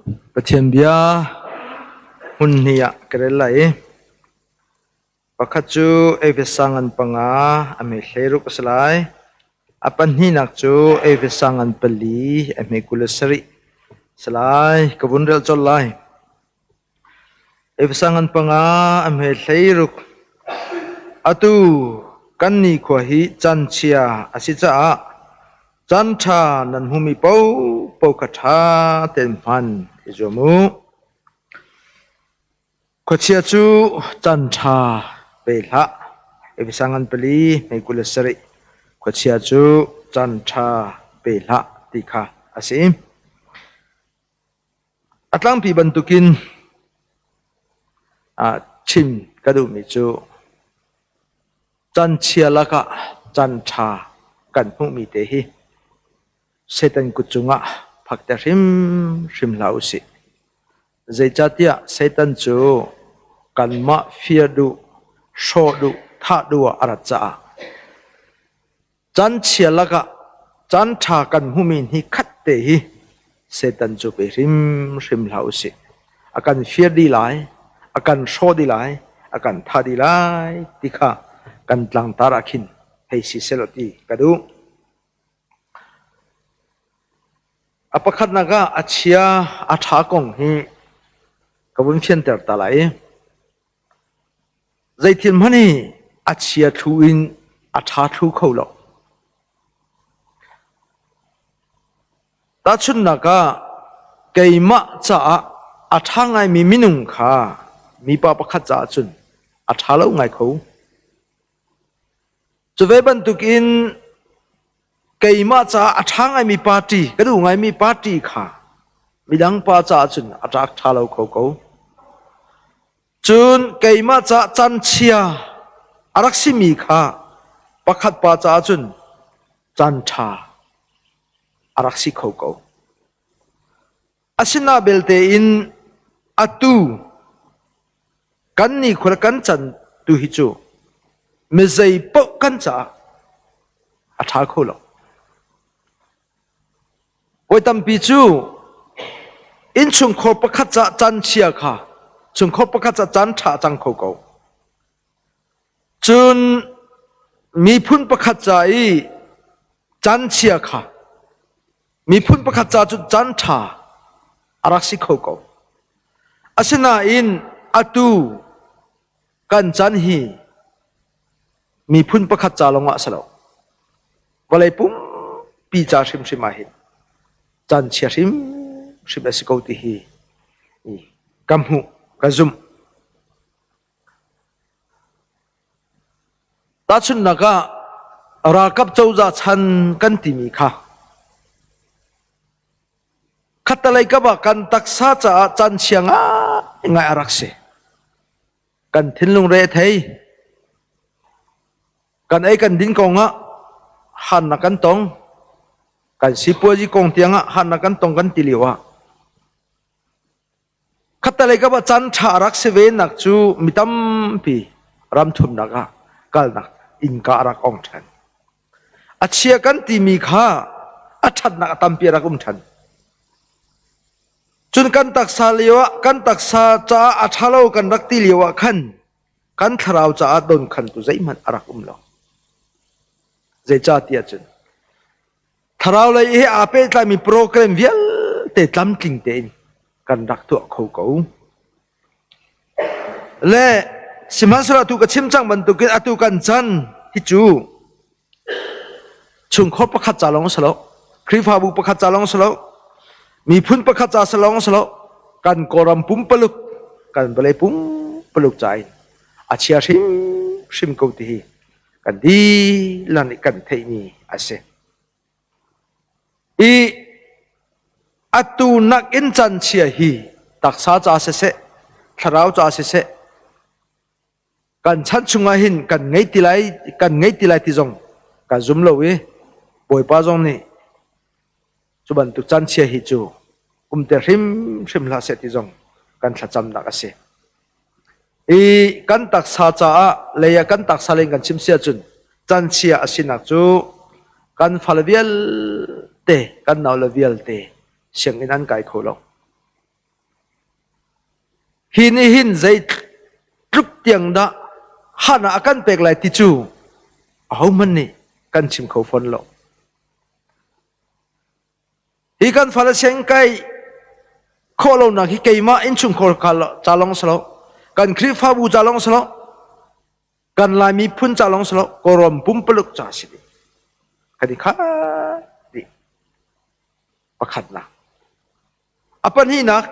Pathian bia hmun hnih ah ka rel lai i pakhat cu Efesa ngan panga a hme 16 a si lai. A pahnihnak cu Efesa ngan pali a hme 27 a si lai. Ka vun rel colh lai. Efesa ngan panga a hme 16. Atu kan nikhua hi caan chia a si caah caan ṭha nan hmumi paohpaoh kha ṭha tein hman i zuam u. Khuachia cu caan ṭha pe hlah. Efesa ngan pali hme 27. Khuachia cu caan ṭha pe hlah ti kha a si. A tlangpi bantukin chim ka duhmi cu canchia lakah canṭha kan hmuhmi te hi Satan kut cungah phakter hrimhrim hlah usih. Zeicahtiah Satan cu kanmah fir duh, hrawh duh, thah duh ah a rat caah Canchia lakah caanṭha kan hmuhmi hni khat te hi Satan cu pe hrimhrim hlah usih. A kan fir dih lai, a kan hrawh dih lai, a kan thah dih lai ti kha kan tlangtar ah khin hei si sehlaw ti ka duh. A pakhatnak ah a chia a ṭha kong hi ka vun fianter ta lai. Zeithil hmanh hi a chia thlu in a ṭha thlu kho lo. Tahchunhnak ah, keimah caah a ṭha ngaimi minung kha mipa pakhat caah cun a ṭha lo ngai kho. Cu ve bantukin keimah caah a ṭha ngaimi party, ka duh ngaimi party kha midang pa caah cun a ṭha lo kho ko. Cun keimah caah canchia a rak simi kha pakhat pa caah cun canṭha a rak si kho ko. Asina belte in atu kan nikhua le kan can tu hi cu mizei paoh kan caah a ṭha kho lo. Voi tampi cu innchungkhar pakhat caah canchia kha chungkhar pakhat caah caan ṭha a cang kho ko. Cun miphun pakhat ca i canchia kha miphun pakhat ca cu caan ṭha a rak si kho ko. Asinain atu kan chan hi miphun pakhat ca lawngah a si lo. Vawlei pumpi ca hrimhrim ah hin caan chia hrimhrim a si ko ti hi ka hmuh, ka zumh. Tahchunhnak ah ralkap cozah chan kan timi kha khattalei kap ah kan taksa caah caan chia ngaingai a rak si. Kan thinlung re a thei. Kan ei kan din kong ah harnak kan tong. Kan sipuazi kong tiang ah harnak kan tong kan ti lio ah khattalei kap ah caan ṭha a rak si ve nak cu mi tampi ram thumnak ah kalnak innka a rak ong ṭhan. A chia kan timi kha a ṭhatnak a tampi a rak um ṭhan. Cun kan taksa lio ah kan taksa caah a ṭha lo kan rak ti lio ah khan kan thlarau caah donkhantu zeihmanh a rak um lo. Zeicahtiah cun thlarau lei he aa pehtlaimi program vialte tlamtling tein kan rak tuah kho ko. Le sihmanhsehlaw atu ka chim cang bantukin atu kan chan hi cu chungkhar pakhat ca lawng si lo, Khrihfabu pakhat ca lawng si lo, miphun pakhat ca si lawng si lo, kan Kawlram pumpaluk, kan vawlei pumpaluk ca in a chia hrimhrim ko ti hi kan dihlak nih kan theihmi a si. I atu nakin can chia hi taksa ca siseh, thlarau ca siseh, kan chan chungah hin kan ngei ti lai kan ngei ti lai ti zong kan zum lo i Bawipa zong nih cu bantuk can chia hi cu um te hrimhrim hlah seh ti zong kan thlacamnak a si. I kan taksa caah lei ah kan taksa lei kan chim si ahcun canchia a sinak cu kan fale vialte kan naule vialte sianginn an kai kho lo. Hi nih hin zeitluk tiang dah hana a kan pek lai ti cu ahohmanh nih kan chim kho fawn lo. Hi kan fale sianginn kai khawh lonak hi keimah innchungkhar ca lawng si lo, kan Khrihfabu ca lawng si lo, kan Lai miphun ca lawng si lo, Kawlram pumpaluk ca si dih. Kan i khat dih. Pakhatnak. A pahnihnak,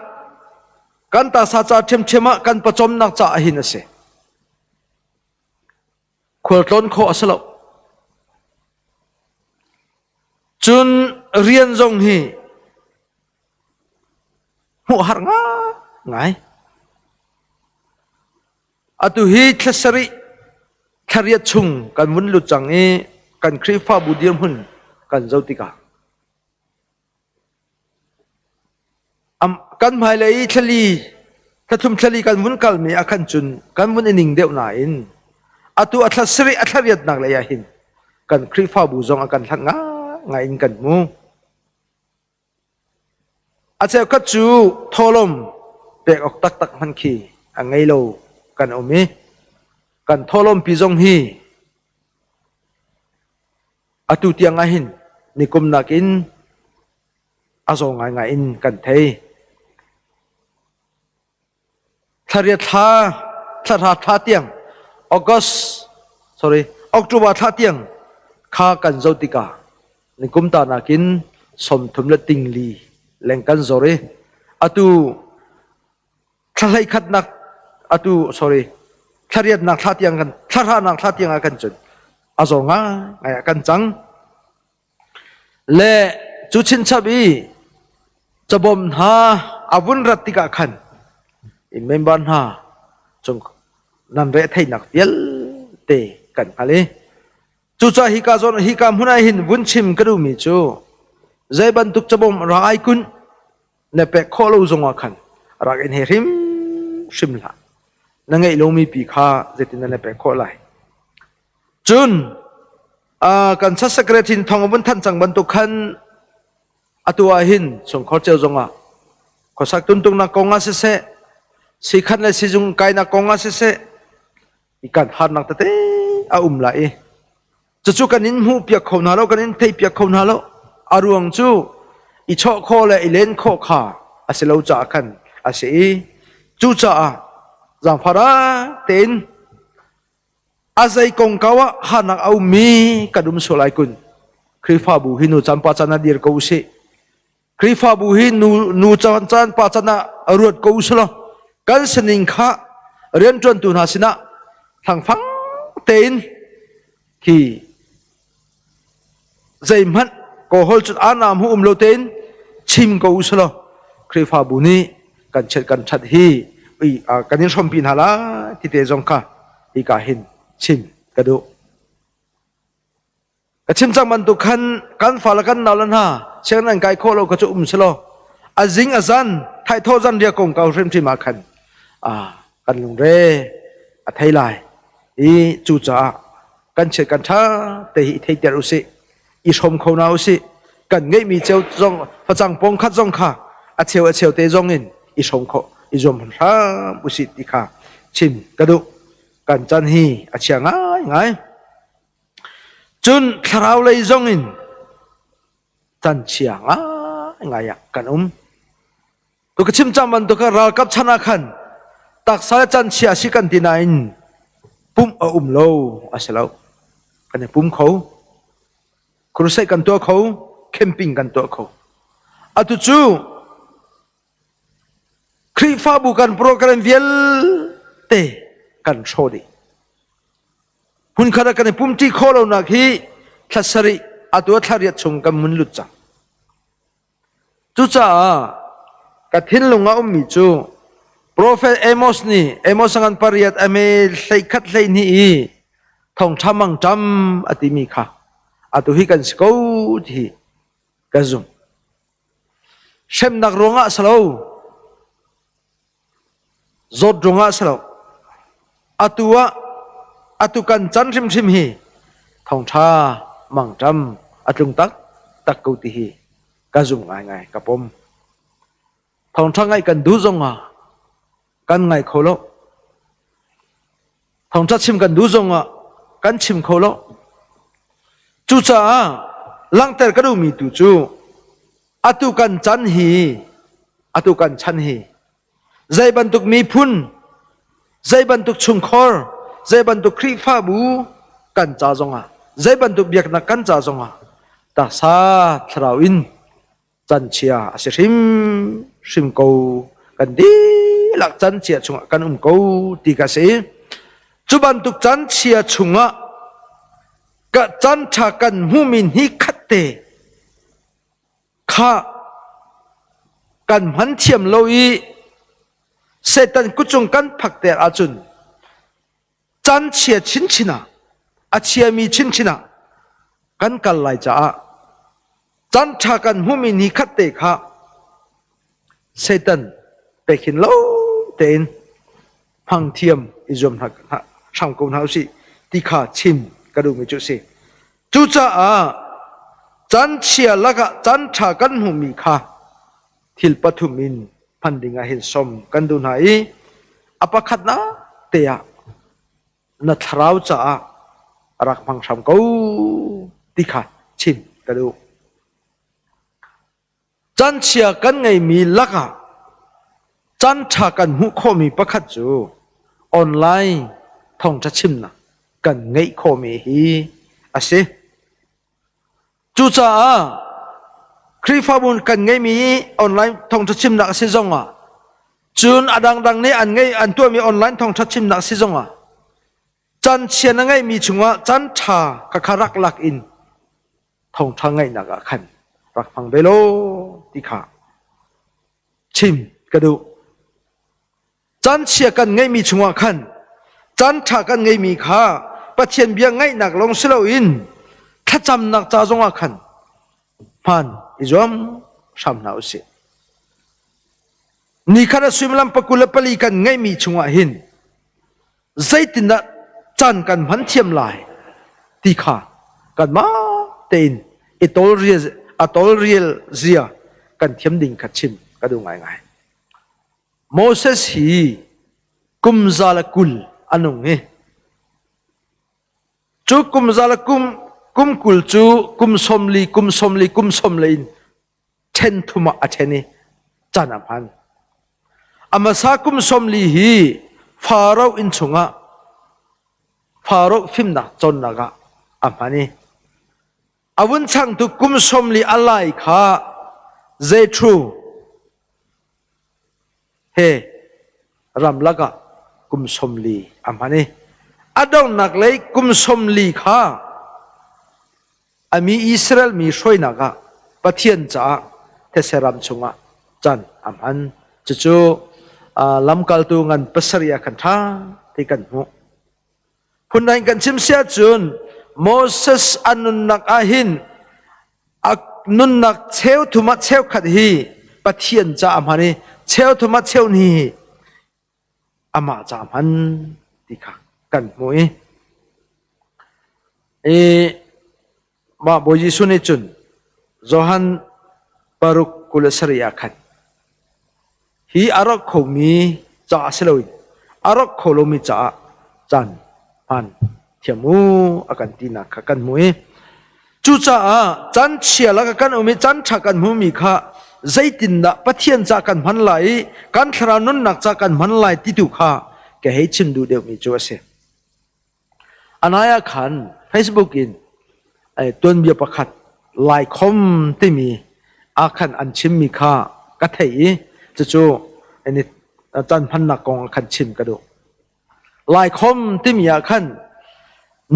kan tasa ca ṭhiamṭhiam ah kan pawcawmnak caah hin a si. Khualtlawn khawh a si lo. Cun rian zong hi hmuh har ngai. Atu hi thla sarih, thla riat chung kan vun lut cang i kan Khrihfabu dirhmun kan zoh tikah Kan hmailei i thlali, thlathum thlali kan vun kalmi ah khan cun kan vun i ning deuh nain atu a thla sarih a thla riatnak lei ah hin kan Khrihfabu zong a kan hlat ngaingai in kan hmu. A cheukhat cu thawhlawm pek awk taktak hmanh khi a ngei lo kan um i kan thawhlawmpi zong hi Atu tiang ah hin nikum nakin a zaw ngaingai in kan thei. Thlariat thla, thlahra thla tiang, August, sorry, October thla tiang kha kan zoh tikah nikum ta nakin 30 le tingli leng kan zor i atu thla hleikhatnak atu sorry thlariatnak thla tiang kan thlahranak thla tiang ah kan cun a zaw ngai ah kan cang le cu chinchap i cabawm hna a vun rat tikah khan in member hna cung nan re theihnak vialte kan hngal i cucaah hika zawn hika hmun ah hin vun chim ka duhmi cu zei bantuk cabawm ra ai kun na pek khawh lo zongah khan rak in he hrimhrim hlah. Na ngeih lomi pi kha zeitin na pek khawh lai. Cun kan church secretary thong vun thanh cang bantuk khan atu ah hin chungkhar cio zongah khuasak tuntungnak kong ah siseh sikhan le sizung kainak kong ah siseh i kan harnak tete a um lai i Cucu kan in hmuhpiak kho hna lo, kan in theihpiak kho hna lo. A ruang cu i chawh khawh le i len khawh kha a si lo caah khan a si i cucaah zaangfah tein a zei kongkau ah harnak a ummi kan um sual ai kun. Khrihfabu hi nu caan pa caan ah dir ko usih. Khrihfabu hi nu, nu caan caan pa caan ah ruat ko usih law kan sining kha rianṭuantu hna sinah hlangfang tein khi zeihmanh kawhol cun anam hu um lo tein chim ko usih law Khrihfabu nih kan chiat kan ṭhat hi kan in hrawmpi hna lai ti te zong kha hika hin chim ka duh. Ka chim cang bantuk khan kan fale kan nau le hna sianginn an kai khawh lo kha cu um selaw a zing a zan thaithawh zan ria kongkau hrimhrim ah khan kan lungre a thei lai i cucaah kan chiat kan ṭha te hi i theiter usih i hrawm kho hna usih kan ngeihmi ceu zong facang pong khat zong kha a cheu a cheu te zong in i hrawm khawh i zuam hram usih ti kha chim ka duh kan chan hi a chia ngaingai. Cun thlarau lei zongin canchia ngaingai ah kan um. Tu ka chim cang bantuk kha ralkap chan ah khan taksa le canchia si kan ti nain pumh a um lo a si lo. Kan i pum kho. Crusade kan tuah kho, camping kan tuah kho. Atu cu Khrihfabu kan program vialte kan hrawh dih. Hmunkhat ah kan i pumṭi khawh lonak hi thla sarih atu ah thla riat chung kan mun lut cang. Cucaah ka thinlung ah ummi cu Profet Amos nih Amos ngan pariat a me 11 12 i thawngṭha mangṭam a timi kha atu hi kan si ko ti hi ka zumh. Hremnak ruangah si lo, Zawt ruangah si lo. Atu ah atu kan can hrimhrim hi thawngṭha mangṭam a tlung taktak ko ti hi ka zum ngaingai ka pom. Thawngṭha ngaih kan duh zongah. kan ngai kho lo. Thawngṭha chim kan duh zongah kan chim kho lo. Cucaah langhter ka duhmi tu cu atu kan chan hi atu kan chan hi zei bantuk miphun, zei bantuk chungkhor, zei bantuk Khrihfabu kan ca zongah, zei bantuk biaknak kan ca zongah taksa thlarau in canchia a si hrimhrim ko. Kan dihlak canchia chungah kan um ko ti ka si. Cu bantuk canchia chungah ka canṭha kan hmuhmi hni khat te kha kan hman thiam lo i Satan kutcung kan phakter ahcun can chia chinchin ah a chiami chinchin ah kan kal lai caah can ṭha kan hmuhmi ni khat te kha Satan pek hin lo tein hmang thiam i zuam hna hram ko hna usih ti kha chim ka duhmi cu a si. Cucaah can chia lakah can ṭha kan hmuhmi kha thil pathum in hman ding ah hin som kan duh hna i a pakhatnak te ah na thlarau caah rak hmang hram ko ti kha chim ka duh. Canchia kan ngeimi lakah canṭha kan hmuh khawhmi pakhat cu online thawngṭha chimnak kan ngeih khawhmi hi a si. Cucaah Khrihfabu kan ngeihmi online thawngṭha chimnak a si zongah cun a dangdang nih an ngeih an tuahmi online thawngṭha chimnak a si zongah canchia na ngeihmi chungah canṭha khakha rak lak in thawngṭha ngaihnak ah khan rak hmang ve law ti kha chim ka duh. Canchia kan ngeihmi chungah khan canṭha kan ngeihmi kha Pathian bia ngaihnak lawng si loin thlacamnak ca zongah khan hman i zuam hram hna usih. Nikhat a suimilam 24 kan ngeihmi chungah hin zeitindah caan kan hman thiam lai ti kha kanmah tein i tawlrial a tawlrial zia kan thiam ding kha chim ka duh ngaingai. Moses hi kum za le 20 a nung i cu kum za le kum kum 20 cu kum 40 kum 40 kum 40 in ṭhen thum ah a ṭhen i caan a hman. A hmasa kum 40 hi Faro inn chungah Faro fimnak cawnnak ah a hman i a vun changtu kum 40 a lai kha Jethro he ramlak ah kum 40 a hman i a donghnak lei kum 40 kha A mi Israel mi hruainak ah Pathian caah thetse ram chungah can a hman. Cucu lamkaltu ngan pasarih ah khan ṭha ti kan hmuh. Phundang kan chim si ahcun Moses a nunnak ah hin a nunnak cheu thum ah cheukhat hi Pathian caah a hman i cheu thum ah cheu hnih hi amah ca hman ti kha kan hmuh i i mah Bawi Jesuh nih cun Johan 6:27 ah khan hi a rawk khomi caah si loin a rawk kho lomi caah caan hmaan thiam u a kan tinak kha kan hmuh i cucaah caan chia lakah kan um i caan ṭha kan hmuhmi kha zeitindah Pathian ca kan hman lai i kan thlarau nunnak ca kan hman lai ti tu kha ka hei chim duh deuhmi cu a si. Anai ah khan Facebook in tuanbia pakhat Laikhom timi ah khan an chimmi kha ka theih i cucu caan hmannak kong ah khan chim ka duh. Laikhom timi ah khan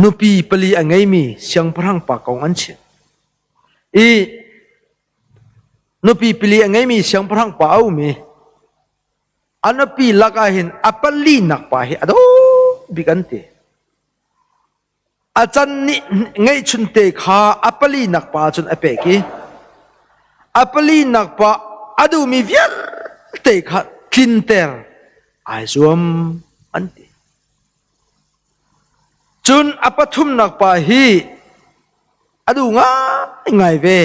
nupi pali a ngeimi siangpahrang pa kong an chim. I nupi pali a ngeimi siangpahrang pa a um i a nupi lakah hin a palinak pa hi a dawt bik an ti. A can nih ngeihchunte kha a palinak pa cun a pek i a palinak pa a duhmi vialte kha tlinter ai zuam an ti. Cun a pathumnak pa hi a duh ngaingai ve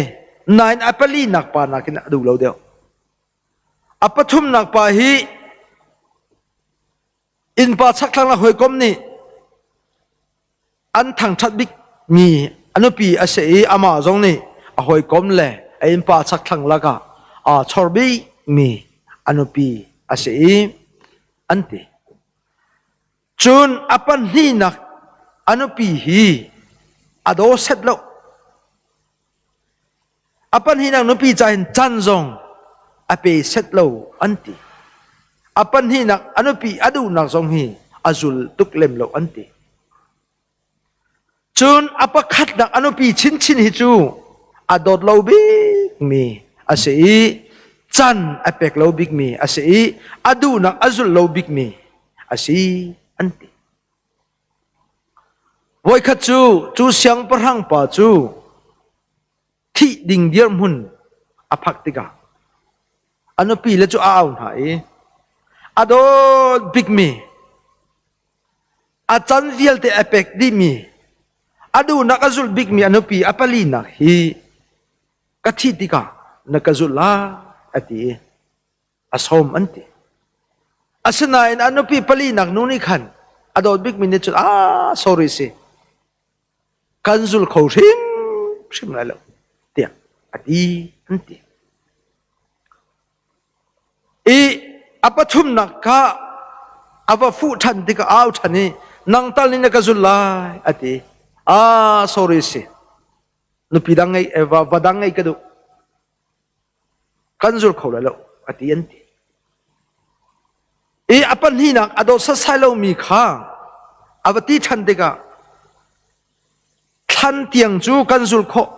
nain a palinak pa nakin a duh lo deuh. A pathumnak pa hi. Innpa chakthlang le hawikom nih an thangṭhat bikmi a nupi a si i amah zong nih a hawikom le a innpa chakthlang lakah aa chor bikmi a nupi a si i an ti. Cun a pahnihnak a nupi hi a daw set lo. A pahnihnak nupi ca hin can zong a pe set lo an ti. A pahnihnak a nupi a duhnak zong hi a zul tuk lem lo an ti. Cun a pakhatnak a nupi chinchin hi cu a dawt lo bikmi a si i can a pek lo bikmi a si i a duhnak a zulh lo bikmi a si an ti. Voikhat cu cu siangpahrang pa cu thih ding dirhmun a phak tikah a nupi le cu a au hna i a dawt bikmi a can vialte a pek dihmi a duhnak a zulh bikmi a nupi a palinak hi ka thih tikah na ka zulh lai a ti i a sawm an ti. Asinain a nupi palinak nu nih khan a dawt bikmi nih cun ah sorry si kan zul kho hrim hrim lai lo tiah a ti an ti. I a pathumnak kha a va fuh ṭhan tikah au ṭhan i nang tal nih na ka zul lai a ti. Ah sorry si nupi dang ngei va, va dang ngei ka duh kan zul kho lai lo a ti an ti. I a pahnihnak a dawt sasai lomi kha a va ti ṭhan tikah thlan tiang cu kan zul khawh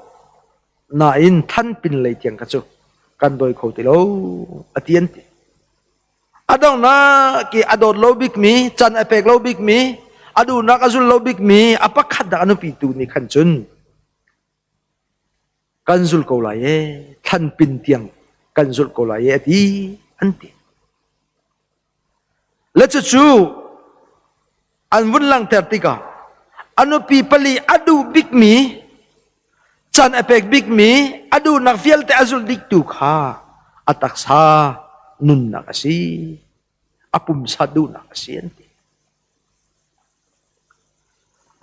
nain thlan pin lei tiang kha cu kan dawi kho ti lo a ti an ti. A donghnak i a dawt lo bikmi, can a pek lo bikmi, a duhnak a zul lo bikmi, a pakhat dah a nupi tu nih khan cun kan zul ko lai e thlan pin tiang kan zulh ko lai e a ti an ti le cucu an vun langhter tikah a nupi pali a duh bikmi can a pek bikmi a duhnak vialte a zulh diktu kha a taksa nunnak a si a pumsa duhnak a si an ti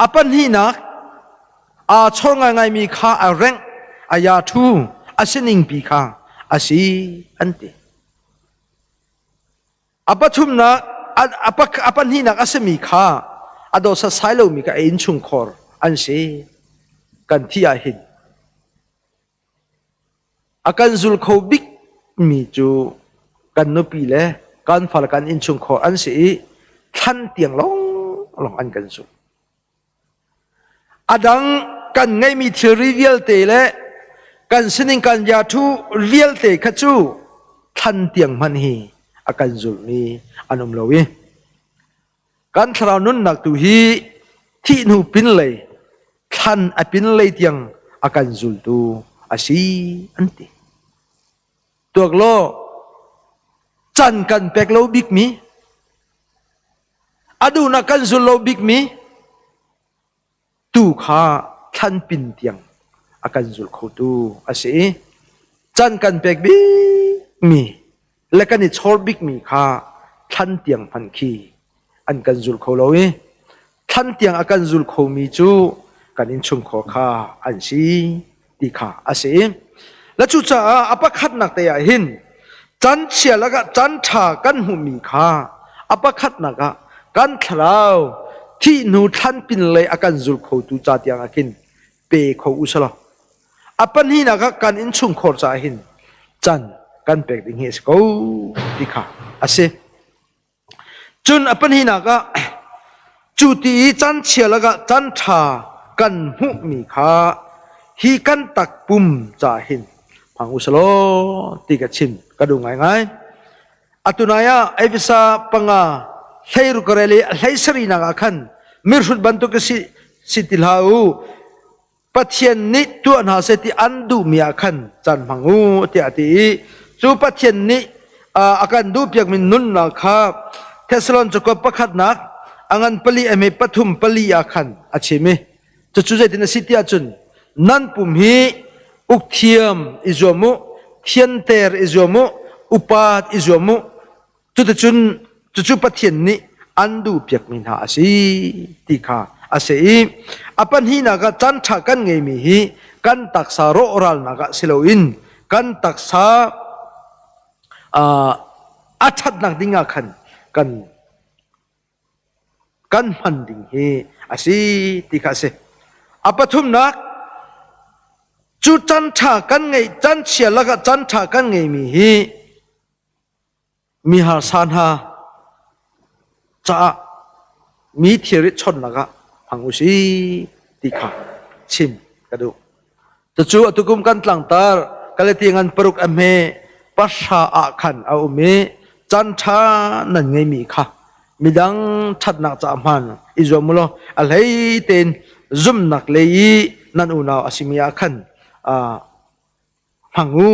A pahnihnak, aa chor ngaingaimi kha a rengh, a ya-ṭhu, a siningpi kha a si an ti. A pathumnak, a pahnihnak a simi kha a dawt sasai lomi kha a innchungkhar an si. Kan thih ah hin A kan zul kho bikmi cu kan nupi le kan fale kan innchungkhar an si i thlan tiang lawnglawng an kan zul. A dang kan ngeihmi thilri vialte le kan sining kan yathu vialte kha cu thlan tiang hmanh hi a kan zulmi an um lo i Kan thlarau nunnak tu hi thih hnu pinlei, thlan a pinlei tiang a kan zultu a si an ti. Tuak law can kan pek lo bikmi, a duhnak kan zul lo bikmi, tu kha thlanpin tiang a kan zul khotu a si i can kan pek bikmi le kan i chawr bikmi kha thlan tiang hmanh khi an kan zul kho lo i thlan tiang a kan zul khomi cu kan innchungkhar kha an si ti kha a si. Le cucaah a pakhatnak te ah hin can chia lakah can ṭha kan hmuhmi kha a pakhatnak ah kan thlarau thih hnu thlan pin lei a kan zul khotu ca tiang ah khin pe kho u selaw a pahnihnak ah kan innchungkhar caah hin can kan pek ding hi a si ko ti kha a si. Cun a pahnihnak ah cu ti i canchia lakah canṭha kan hmuhmi kha hi kan takpum caah hin hmang u selaw ti ka chim ka duh ngaingai. Atunai ah Efesa panga hleiruk ka rel i hlei sarihnak ah khan mirhrut bantuk si, si ti hlah u Pathian nih tuah hna seh ti an duhmi ah khan caan hmang u tiah a ti i cu Pathian nih a kan duhpiakmi nunnak kha Thessalon cakuat pakhatnak a ngan pali a hme pathum pali ah khan a chim i cucu zeitin a si tiah cun nan pum hi ukthiam i zuam u thianter i zuam u upat i zuam u cuticun cucu Pathian nih an duh piakmi hna a si ti kha a si i a pahnihnak ah caan ṭha kan ngeimi hi kan taksa rawhralnak ah si loin kan taksa a ṭhatnak ding ah khan kan kan hman ding hi a si ti kha a si. A pathumnak cu caan ṭha kan ngeih caan chia lakah caan ṭha kan ngeimi hi mi harsa hna caah mi thilrit chawnhnak ah hmang u si ti kha chim ka duh. Cucu atukum kan tlangtar Kaleti ngan paruk a hme pahra ah khan a um i caan ṭha nan ngeimi kha midang ṭhatnak caah hmaan i zuam u law a hlei tein zumhnak lei i nan unau a simi ah khan hmang u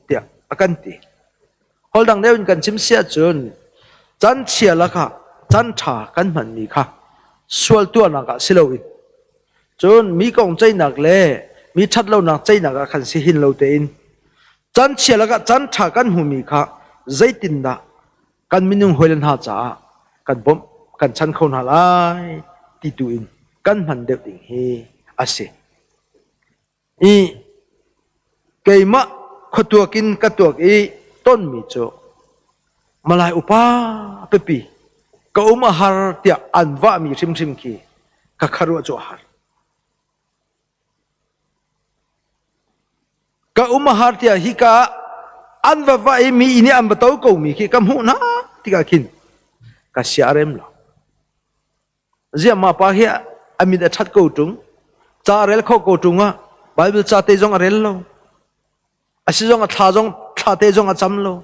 tiah a kan ti. Holh dang deuh in kan chim si ahcun caan chia lakah caan ṭha kan hmanmi kha sual tuahnak ah si loin cun mi kong ceihnak le mi ṭhatlonak ceihnak ah khan si hin lo tein caan chia lakah caan ṭha kan hmumi kha zeitindah kan minung hawile hna caah kan bawmh kan chan kho hna lai ti tu in kan hman deuh ding hi a si. I keimah khuatuak in ka tuak i tonmi cu Malay upa pipi ka um a har tiah an vahmi hrimhrim khi ka kharuah cu a har. Ka um a har tiah hika ah an va vah i mi nih an va to komi khi ka hmuh hna tikah khin ka sia a rem lo. Ziah mah pa hi a mit a ṭhat ko ṭung, ca a rel kho ko ṭung ah Bible ca te zong a rel lo. A si zong a thla zong thla te zong a cam lo.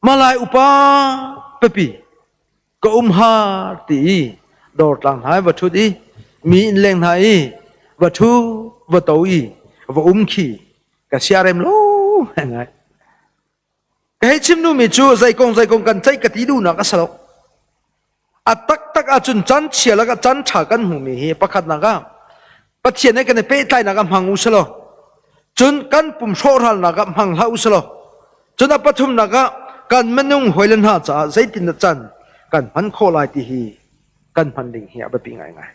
Malai upa pipi ka um har ti i dawr tlang hna i va ṭhut i mi inn leng hna i va ṭhu va to i va um khi ka siarem lo ngai. Ka hei chim duhmi cu zeikong zeikong kan ceih ka ti duhnak a si lo. A taktak ahcun caan chia lakah caan ṭha kan hmuhmi hi pakhatnak ah Pathian he kan i pehtlainak ah hmang u sih law cun kan pum hrawhralnak ah hmang hlah u sih law cun a pathumnak ah kan minung hawile hna caah zeitindah caan kan hman khawh lai ti hi kan hman ding hi a biapi ngaingai.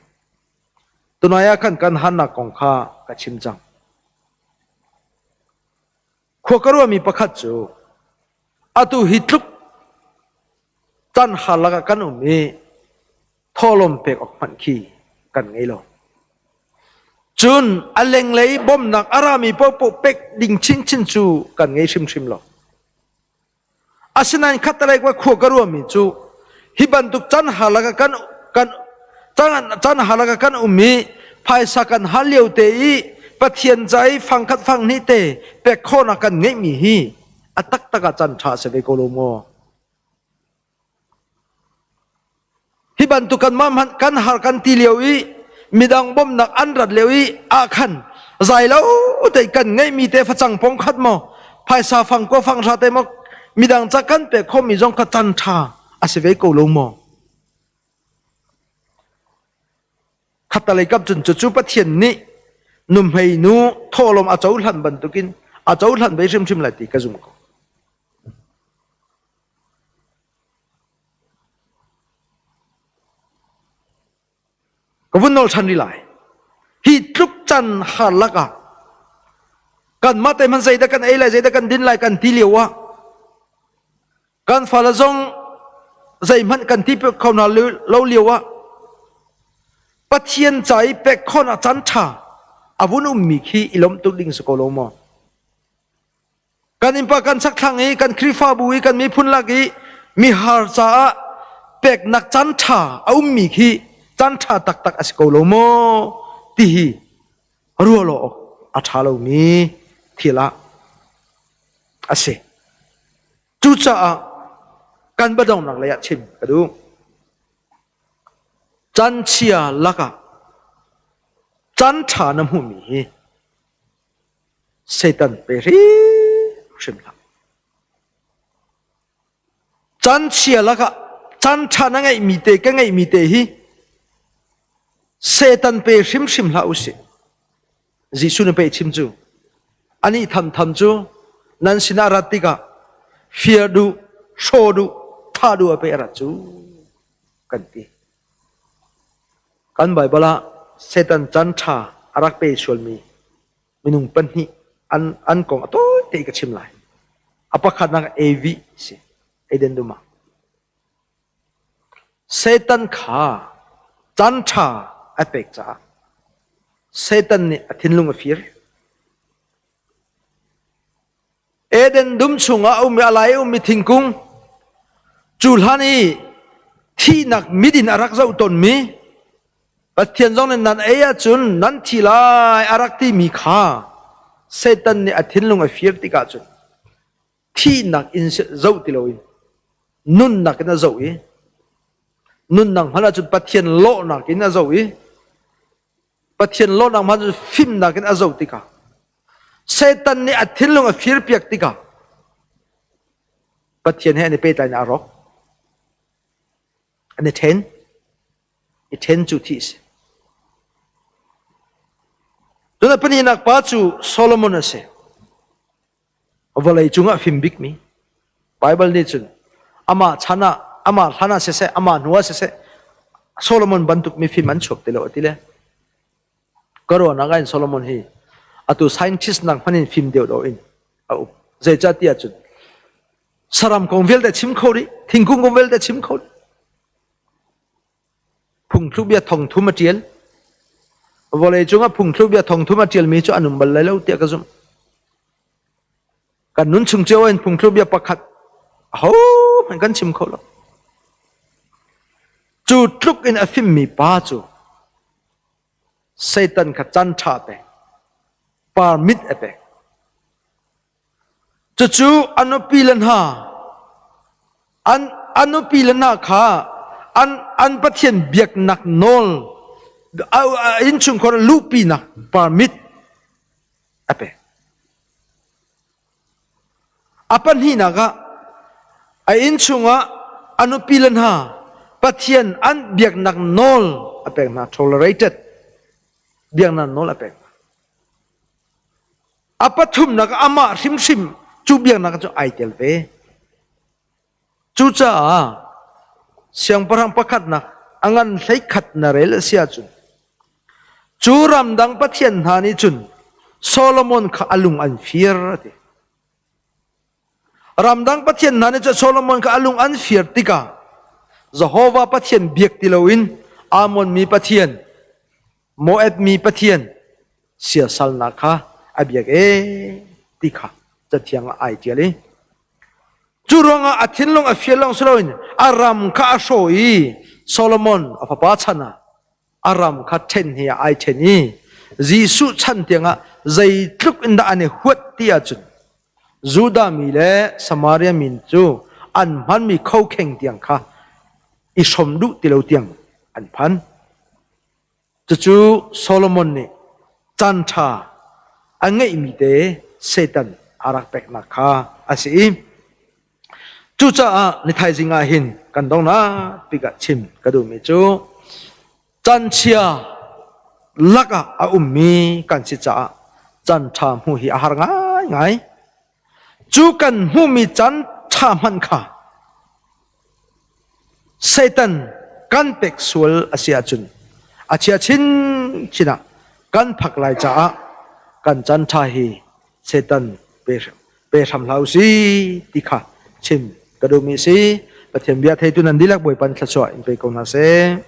Tunai ah khan kan hannak kong kha ka chim cang. Khua ka ruahmi pakhat cu atu hi tluk caan har lakah kan um i thawhlawm pek awk hmanh khi kan ngei lo. Cun a lenglei bawmhnak a rami paohpaoh pek ding chinchin cu kan ngei hrimhrim lo. Asinain khattelei khua ka ruahmi cu hi bantuk caan har lakah kan kan caan har lakah kan um i phaisa kan hal lio te i Pathian ca i fangkhat fanghnih te pek khawhnak kan ngeihmi hi a taktak ah caan ṭha a si ve ko lo maw? Hi bantuk kanmah hmanh kan har kan ti lio i midang bawmhnak an rat lio i ah khan zai lo te kan ngeihmi te facang pong khat maw phaisa fang ko fang hra te maw midang ca kan pek khomi zong kha chan ṭha a si ve ko lo maw? Khattalei kap cun cucu Pathian nih nuhmei nu thawhlawm a cohlan bantukin a cohlan ve hrimhrim lai ti ka zum ko. Ka vun nawl ṭhan rih lai. Hi tluk can har lakah kanmah te hmanh zeidah kan ei lai, zeidah kan din lai kan ti lio ah kan fale zong zeihmanh kan ti kho hna lo lio ah Pathian ca i pek khawhnak caan ṭha a vun ummi khi i lawmh tuk ding si ko lo maw? Kan innpa kan chakthlang i kan Khrihfabu i kan miphun lak i mihar caah peknak caan ṭha a ummi khi caan ṭha taktak a si ko lo maw ti hi ruah lo awk a ṭha lomi thil ah a si. Cucaah kan biadonghnak lei ah chim ka duh. Caan chia lakah caan ṭha na hmuhmi hi Satan pe hrimhrim hlah. Caan chia lakah caan ṭha na ngeihmi te ka ngeihmi te hi Satan pe hrimhrim hlah usih. Jesuh nih pei chim cu anih thamtham cu nan sinah rat tikah fir duh, hraw duh, thah duh a pe a rat cu. kan ti. Kan Baibal ah Satan caan ṭha a rak pe sualmi minung pahnih an, an kong a tawite ka chim lai. A pakhatnak Evi si, Eden dum ah. Satan kha caan ṭha a pek caah Satan nih a thinlung a fir. Eden dum chungah a um i a lai a ummi thingkung cu hlan i thihnak mit in a rak zoh tawnmi Pathian zong nih nan ei ahcun nan thi lai a rak timi kha Satan nih a thinlung a fir tikah cun thihnak in zoh ti loin nunnak in a zoh i nunnak hmanh ahcun Pathian lawhnak in a zoh i Pathian lawhnak hmanh cu fimnak in a zoh tikah Satan nih a thinlung a firpiak tikah Pathian he an i pehtlai a rawk. An i ṭhen. I ṭhen cu thih a si. Cun a pahnihnak pa cu Solomon a si. Vawlei cungah fim bikmi. Baibal nih cun amah chan ah, amah hlan ah siseh, amah hnu ah siseh, Solomon bantuk mifim an chuak ti lo a ti le. Ka ruahnak ah in Solomon hi atu scientist nak hmanh in fim deuh lo in a um. Zeicahtiah cun saram kong vialte chim kho rih, thingkung kong vialte chim kho rih. Phungthlukbia thongthum a ṭial. Vawleicung ah phungthlukbia thongthum a ṭialmi cu an um bal lai lo tiah ka zumh. Kan nun chung cio in phungthlukbia pakhat ahohmanh kan chim kho lo. Cu tluk in a fimmi pa cu Satan kha can ṭha pek, permit a pek. Cucu a nupi le hna an a nupi le hna kha an an Pathian biaknak nawl innchungkhar luhpinak permit a pek. A pahnihnak ah a innchung ah a nupi le hna Pathian an biaknak nawl a pek hna tolerated biaknak nawl a pek hna. A pathumnak ah amah hrimhrim cu biaknak cu ai tel ve. Cucaah siangpahrang pakhatnak a ngan hleikhat na rel a si ahcun cu ramdang pathian hna nih cun Solomon kha a lung an fir a ti. Ramdang pathian hna nih cun Solomon kha a lung an fir tikah Jehovah Pathian biak ti loin Ammon mi pathian Moab mi pathian siasalnak kha a biak ee ti kha cathiang ah ai ṭial i cu ruangah a thinlung a fial lawng si loin a ram kha a hrawh i Solomon a fapa chan ah a ram kha ṭhen hi ah ai ṭhen i Jesuh chan tiangah zeitluk in dah an i huat ti ahcun Judah mi le Samaria mi cu an hmanmi khokheng tiang kha i hrawm duh ti lo tiang an phan. Cucu Solomon nih caanṭha a ngeihmi te Satan a rak peknak kha a si i cucaah ni thaizing ah hin kan donghnak bik ah chim ka duhmi cu canchia lakah a ummi kan si caah caanṭha hmuh hi a har ngaingai. Cu kan hmuhmi caan ṭha hmanh kha Satan kan pek sual a si ahcun a chia chinchin ah kan phak lai caah kan caan ṭha hi Satan pe, pe hram hlah u si ti kha chim ka duhmi a si. Pathian bia theitu nan dihlak Bawipa nih thluachuah in pe ko hna seh.